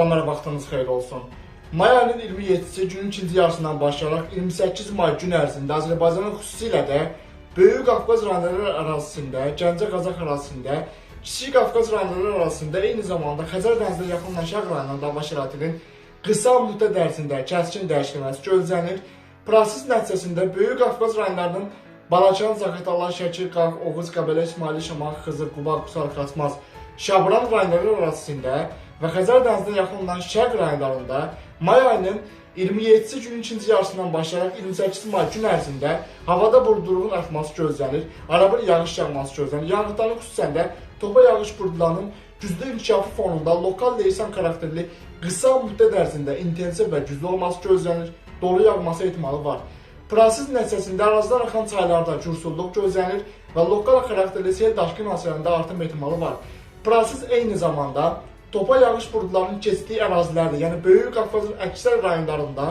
Salamlar, vaxtınız xeyir olsun. May ayının 27-si günün ikinci yarısından başlayaraq 28 may gün ərzində Azərbaycanın xüsusilə də Böyük Qafqaz rayonları ərazisində, Gəncə-Qazax ərazisində, Kiçik Qafqaz rayonları ərazisində, eyni zamanda Xəzər dənizinə yaxın Şərq rayonunda hava şəraitinin qısa müddət ərzində kəskin dəyişilməsi gözlənilir. Proses nəticəsində Böyük Qafqaz rayonlarının Balakən, Zaqatala, Şəki, Qax, Oğuz, Qəbələ, İsmailli, Şamaxı, Xızı, Quba, Qusar, Xaçmaz, Şabran rayonları ərazisində və Xəzər dənizinə yaxın olan Şərq rayonlarında may ayının 27-si günün ikinci yarısından başlayaraq 28 may gün ərzində havada buludluğun artması gözlənilir. Arabir yağış yağması gözlənilir. Yağışların xüsusən də topa yağış buludlarının güclü inkişafı fonunda lokal leysan xarakterli qısa müddət ərzində intensiv və güclü olması gözlənilir. Dolu yağması ehtimalı var. Proses nəticəsində ərazidən axan çaylarda gürsulluq gözlənilir və lokal xarakterli sel daşqın hadisələrində artım ehtimalı var. Proses eyni zamanda topa yağış buludlarının keçdiyi ərazilərdə, yəni Böyük Qafqazın əksər rayonlarında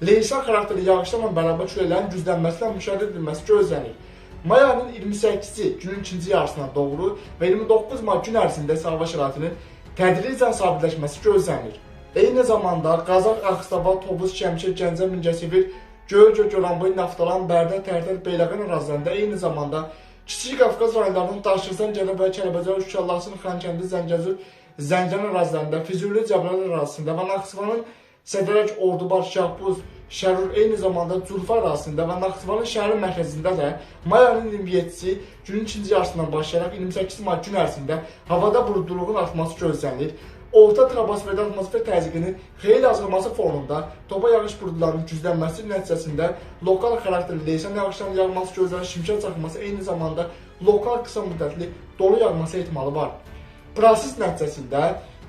leysan xarakterli yağışlarla bərabər küləklərin güclənməsi ilə müşahidə edilməsi gözlənilir. May ayının 28-ci günün ikinci yarısına doğru və 29 may gün ərzində isə hava şəraitinin tədricən sabitləşməsi gözlənilir. Eyni zamanda Qazax, Ağstafa, Tovuz, Şəmkir, Gəncə, Mingəçevir, Göygöl, Goranboy, Naftalan, Bərdə, Tərtər, Beyləqan ərazilərində eyni zamanda Kiçik Qafqaz rayonlarının Daşkəsən, Gədəbəy, Kəlbəcər, Şuşa, Laçın, Xankəndi, Zəngəzur, Zəngilan ərazilərində, Füzuli, Cəbrayıl ərazisində və Naxçıvanın Sədərək, Ordubad, Şahbuz, Şərur, eyni zamanda Culfa ərazisində və Naxçıvanın şəhərin mərkəzində də may ayının 27-si günün ikinci yarısından başlayaraq 28 may gün ərzində havada buludluluğun artması gözlənilir. Orta troposferdə atmosfer təzyiqinin xeyli azalması fonunda topa yağış buludlarının güclənməsi nəticəsində lokal xarakterli leysan yağışların yağması gözlənilir, şimşək çaxması, eyni zamanda lokal qısa müddətli dolu yağması ehtimalı var. Proses nəticəsində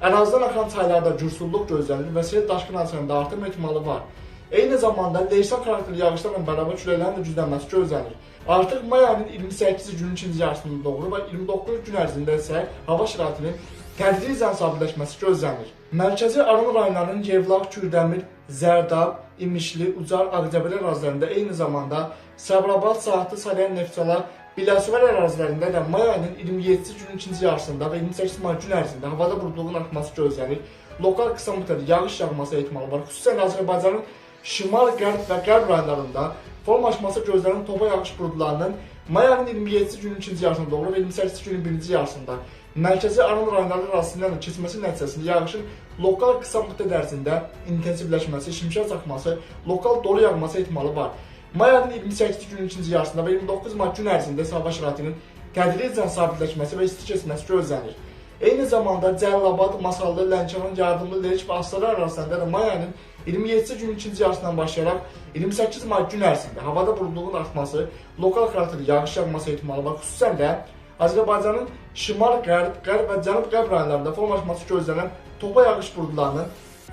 ərazidən axan çaylarda gürsulluq gözlənilir və sel daşqın hadisələrində artım ehtimalı var. Eyni zamanda leysan xarakterli yağışlarla bərabər küləklərin də güclənməsi gözlənilir. Artıq may ayının 28-ci günün ikinci yarısına doğru və 29 gün ərzində isə hava şəraitinin tədricən sabitləşməsi gözlənilir. Mərkəzi Aran rayonlarının Yevlax, Kürdəmir, Zərdab, İmişli, Ucar, Ağcabəli ərazilərində eyni zamanda Səbrabad, Saatlı, Salyan, Neftçala, Biləsuvar ərazilərində də may ayının 27-ci günün ikinci yarısında və 28 may gün ərzində havada buludluğun artması gözlənilir. Lokal qısa müddətli yağış yağması ehtimalı var. Xüsusən Azərbaycanın şimal, qərb və qərb rayonlarında formalaşması gözlənilən topa yağış buludlarının may ayının 27-ci günün ikinci yarısına doğru və 28-ci günün birinci yarısında Mərkəzi Aran rayonları ərazisindən keçməsi nəticəsində yağışın lokal qısa müddət ərzində intensivləşməsi, şimşək çaxması, lokal dolu yağması ehtimalı var. May ayının 28-ci günün ikinci yarısında və 29 may gün ərzində isə hava şəraitinin tədricən sabitləşməsi və isti keçməsi gözlənilir. Eyni zamanda Cəlilabad, Masallı, Lənkəran, Yardımlı, Lerik və Astara ərazilərində də may ayının 27-ci günün ikinci yarısından başlayaraq 28 may gün ərzində havada buludluğun artması, lokal xarakterli yağış yağması ehtimalı var. Xüsusən də Azərbaycanın şimal, qərb, qərb və cənub-qərb rayonlarında formalaşması gözlənilən topa yağış buludlarının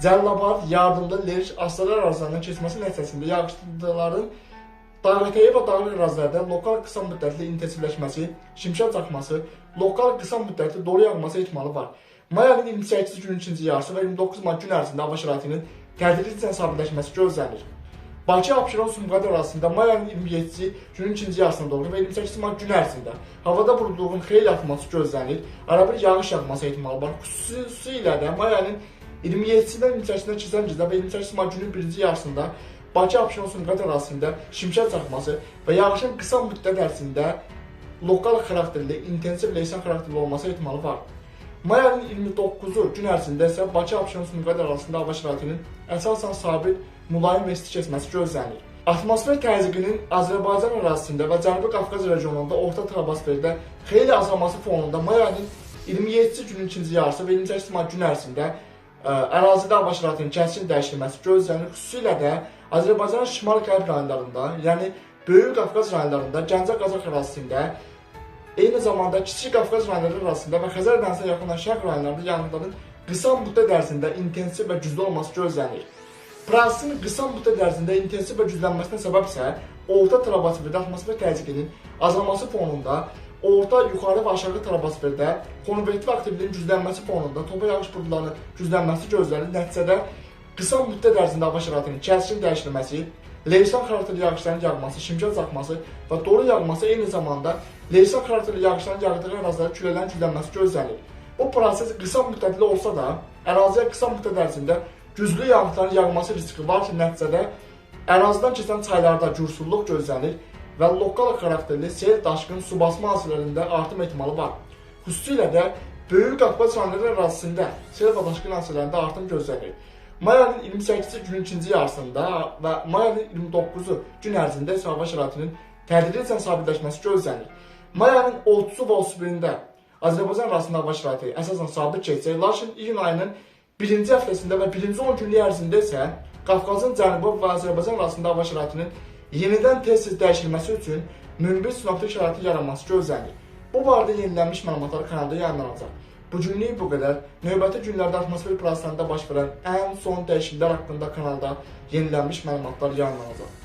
Cəlilabad, Yardımlı, Lerik, Astara ərazilərindən keçməsi nəticəsində yağışların dağətəyi və dağlıq ərazilərdə lokal qısa müddətli intensivləşməsi, şimşək çaxması, lokal qısa müddətli dolu yağması ehtimalı var. May ayının 28-ci günün ikinci yarısı və 29 may gün ərzində hava şəraitinin tədricən sabitləşməsi gözlənilir. Bakı, Abşeron, Sumqayıt ərazisində may ayının 27-ci günün ikinci yarısına doğru və 28 may gün ərzində havada buludluğun xeyli artması gözlənilir. Arabir yağış yağması ehtimalı var. Xüsusilə də may ayının 27-sindən 28-nə keçən gecə və 28 may günün birinci yarısında Bakı, Abşeron, Sumqayıt ərazisində şimşək çaxması və yağışın qısa müddət ərzində lokal xarakterli, intensiv leysan xarakterli olması ehtimalı var. May ayının 29-u gün ərzində isə Bakı, Abşeron, Sumqayıt ərazisində hava şəraitinin əsasən sabit, mülayim və isti keçməsi gözlənilir. Atmosfer təzyiqinin Azərbaycan ərazisində və Cənubi Qafqaz regionunda orta troposferdə xeyli azalması fonunda may ayının 27-ci günün ikinci yarısı və 28 may gün ərzində ərazidə hava şəraitinin kəskin dəyişilməsi gözlənilir. Xüsusilə də Azərbaycanın şimal-qərb rayonlarında, yəni Böyük Qafqaz rayonlarında, Gəncə-Qazax ərazisində, eyni zamanda Kiçik Qafqaz rayonları ərazisində və Xəzər dənizinə yaxın olan şərq rayonlarında yağıntıların qısa müddət ərzində intensiv və güclü olması gözlənilir. Prosesin qısa müddət ərzində intensiv və güclənməsinə səbəb isə orta troposferdə atmosfer təzyiqinin azalması fonunda orta, yuxarı və aşağı troposferdə konvektiv aktivliyin güclənməsi fonunda topa yağış buludlarının güclənməsi gözlənilir. Nəticədə qısa müddət ərzində hava şəraitinin kəskin dəyişilməsi, leysan xarakterli yağışların yağması, şimşək çaxması və dolu yağması eyni zamanda leysan xarakterli yağışların yağdığı ərazilərdə küləklərin güclənməsi gözlənilir. Bu proses qısa müddətli olsa da, Əraziyə qısa müddət ərzində güclü yağıntıların yağması riski var ki, nəticədə ərazidən keçən çaylarda gürsulluq gözlənilir və lokal xarakterli sel, daşqın, su basma hadisələrində artım ehtimalı var. Xüsusilə də Böyük Qafqaz rayonları ərazisində sel və daşqın hadisələrində artım gözlənilir. May ayının 28-ci günün ikinci yarısında və may ayının 29-u gün ərzində isə hava şəraitinin tədricən sabitləşməsi gözlənilir. May ayının 30-u və 31-də Azərbaycan ərazisində hava şəraiti əsasən sabit keçəcək, lakin iyun ayının birinci həftəsində və birinci 10 günlük ərzində isə Qafqazın cənubu və Azərbaycan ərazisində hava şəraitinin yenidən tez-tez dəyişilməsi üçün münbit sinoptik şəraitin yaranması gözlənilir. Bu barədə yenilənmiş məlumatlar kanalda yayımlanacaq. Bugünlük bu qədər. Növbəti günlərdə atmosfer proseslərində baş verən ən son dəyişikliklər haqqında kanalda yenilənmiş məlumatlar yayımlanacaq.